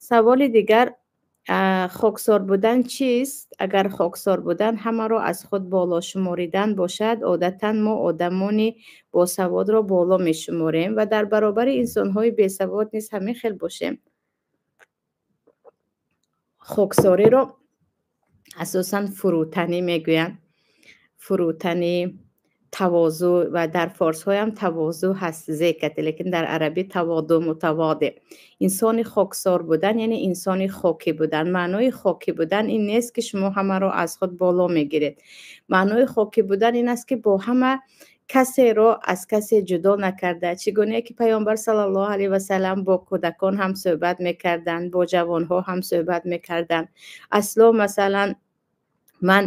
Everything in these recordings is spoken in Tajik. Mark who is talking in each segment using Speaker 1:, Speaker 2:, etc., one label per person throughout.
Speaker 1: Саволи дигар: хоксор будан чист? Агар хоксор будан ҳамаро аз худ боло шуморидан бошад, одатан мо одамони босаводро боло мешуморем ва дар баробари инсонҳои бесавод низ ҳамин хел бошем. Хоксориро асосан фурӯтанӣ мегӯянд, фурӯтанӣ, тавозӯ, ва дар форсҳоям тавозӯ ҳаст, зекате, лекин дар арабӣ таводу, мутаводе. Инсони хоксор будан, яъне инсони хокӣ будан. Маънои хокӣ будан ин нест, ки шумо ҳамаро аз худ боло мегиред. Маънои хокӣ будан ин аст, ки бо ҳама, касеро аз касе ҷудо накарда, чӣ гуна ки Паёмбар саллаллоҳу алайҳи васалам бо кӯдакон ҳам суҳбат мекарданд, бо ҷавонҳо ҳам суҳбат мекарданд. Асло, масалан, ман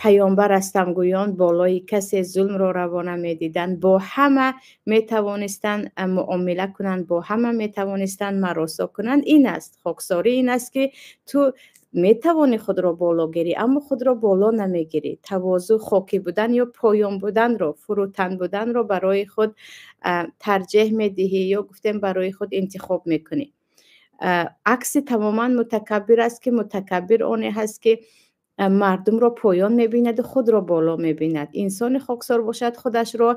Speaker 1: паёмбар ҳастам гӯён болои касе зулмро раво намедиданд. Бо ҳама метавонистанд муомила кунанд, бо ҳама метавонистанд маросо кунанд. Ин аст хоксорӣ, ин аст, ки ту метавонӣ худро боло гирӣ, аммо худро боло намегирӣ. Тавозӯ, хокӣ будан ё поён буданро, фурӯтан буданро барои худ тарҷеҳ медиҳӣ ё, гуфтем, барои худ интихоб мекунӣ. Акси тамоман мутакаббир аст, ки мутакаббир оне ҳаст, ки мардумро поён мебинаду худро боло мебинад. Инсони хоксор бошад, худашро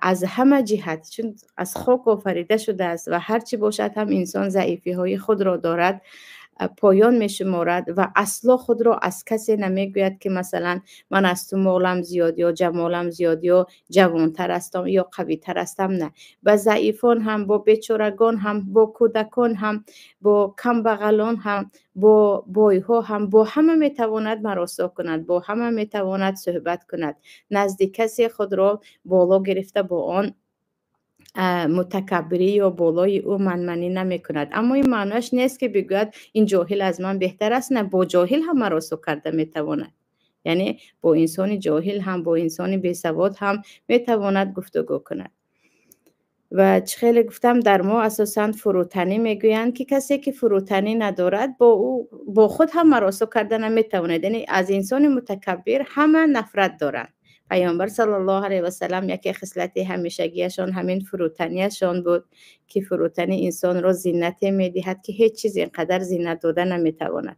Speaker 1: аз ҳама ҷиҳат, чун аз хок офарида шудааст ва ҳар чӣ бошад ҳам инсон заифиҳои худро дорад, поён мешуморад ва асло худро аз касе намегӯяд, ки масалан, ман аз ту молам зиёд ё ҷамолам зиёд ё ҷавонтар ҳастам ё қавитар ҳастам. На, ба заифон ҳам, бо бечорагон ҳам, бо кӯдакон ҳам, бо камбағалон ҳам, бо бойҳо ҳам, бо ҳама метавонад маросо кунад, бо ҳама метавонад суҳбат кунад. Назди касе худро боло гирифта, бо он мутакаббирӣ ё болои ӯ манманӣ намекунад. Аммо ин маънояш нест, ки бигӯяд, ин ҷоҳил аз ман беҳтар аст. На, бо ҷоҳил ҳам маросо карда метавонад, яъне бо инсони ҷоҳил ҳам, бо инсони бесавод ҳам метавонад гуфтугӯ кунад. Ва чӣ хеле гуфтам, дар мо асосан фурӯтанӣ мегӯянд, ки касе ки фурӯтанӣ надорад, бо ӯ, бо худ ҳам маросо карда наметавонад. Яъне аз инсони мутакаббир ҳама нафрат доранд. Паёмбар саллаллоҳу алайҳи васалам яке хислати ҳамешагиашон ҳамин фурӯтаниашон буд, ки фурӯтанӣ инсонро зинате медиҳад, ки ҳеҷ чиз ин қадар зинат дода наметавонад.